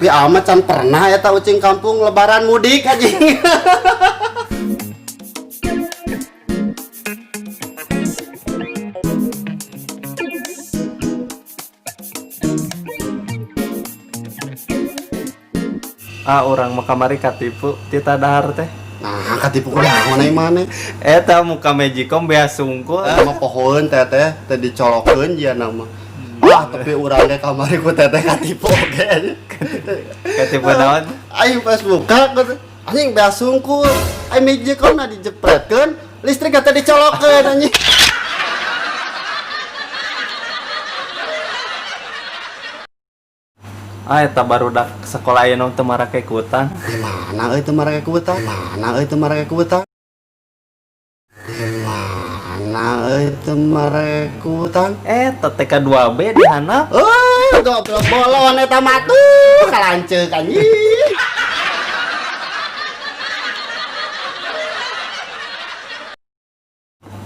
Tapi amat can pernah eta ucing kampung lebaran mudik anjing. Ah, urang mah kamari katipu ti dahar teh. Nah, katipu kunaon ai maneh? Eta muka magicom beas sungkul. Sama pohoeun teteh teh dicolokeun jia nama. Ah, tapi urang ge kamari ku teteh katipu oge anjing. Katipu naon? Aing pas buka anjing beas sungkul. Aing magicom na dijepretkeun, listrik teh dicolokeun anjing. Ah, eta barudak sekolah ayeuna teu marake kutang. Di mana euy teu marake kutang? Mana euy teu marake kutang? Di mana euy teu marake kutang? Eta TK 2B di handap. Oh, goblok bolon eta mah tuh kalanceuk anjing.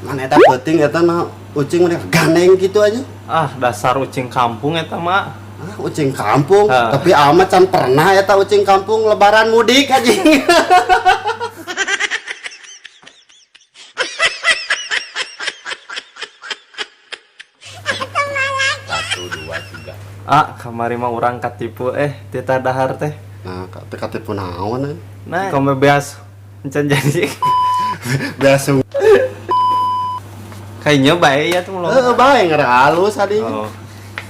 Mana eta peuting eta mah ucing mah gandeng gitu aja. Ah, dasar ucing kampung eta mah. Ah, ucing kampung, Ah. tapi amat can pernah eta ucing kampung lebaran mudik anjing. Satu, dua, tiga. Ah, kamari mah urang katipu ti dahar teh. Nah, katipu naon euy? Nah, kome beas encan jadi. Beas Kayaknya bae ya tuh lo. Heeh, bae ngarah halus tadi. Oh.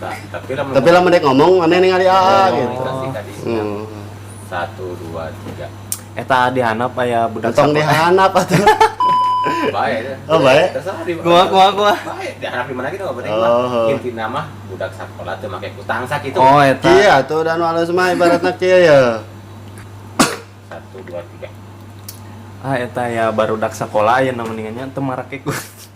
Nah, tapi lamun Tapi lamun dek ngomong maneh ningali ah gitu. Komunikasi tadi. Hmm. Satu, dua, tiga. Eta di handap aya budak Tong di handap atuh. Bae deh. Oh, bae. Terserah di Gua. Bae, di handap di mana gitu enggak penting Oh. mah. Intina mah budak sakola teu make kutang sakitu. Oh, eta. Iya tuh dan halus mah ibaratna kieu ya. Satu, dua, tiga. Ah, eta ya barudak sekolah ayeuna mendingannya teu marake kutang.